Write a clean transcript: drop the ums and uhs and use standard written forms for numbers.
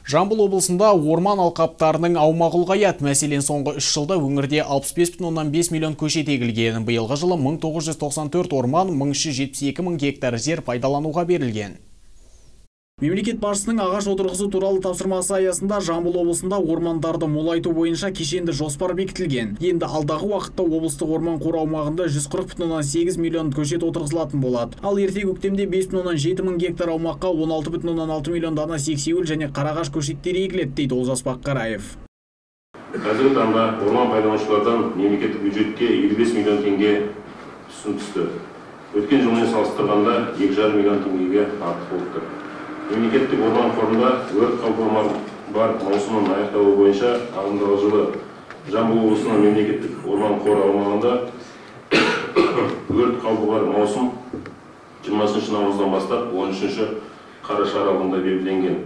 Жамбыл облысында орман алқаптарының аумағы ұлғаяды. Мәселен, соңғы 3 жылда өңірде 65,5 миллион көшет егілген. Биылғы жылы 1994 орман, 1372 мың гектар жер пайдалануға берілген. Мемлекет басшысының ағаш отырғызу туралы тапсырмасы аясында Жамбыл облысында ормандарды молайту бойынша кешенді жоспар бекітілген. Енді алдағы уақытта облыстық орман қоры аумағында 140,8 миллион көшет отырғызылатын болады. Ал ерте көктемде 5,7 мың гектар аумаққа 16,6 миллион дана сексеуіл және қарағаш көшеттері егіледі, дейді Олжас Баққараев. Қазіргі таңда орман пайдаланушылардан мемлекеттік бюджетке 55 миллион теңге түсім түсті. Өткен жылмен салыстырғанда 2,5 миллион теңгеге артық болып тұр. Мемлекеттік орман қорында өрт қаупі бар маусымның аяқталуы бойынша ағымдағы жылы Жамбыл облысының мемлекеттік орман қоры аумағында өрт қаупі бар маусым 20 наурыздан бастап 13 қараша аралығында белгіленген.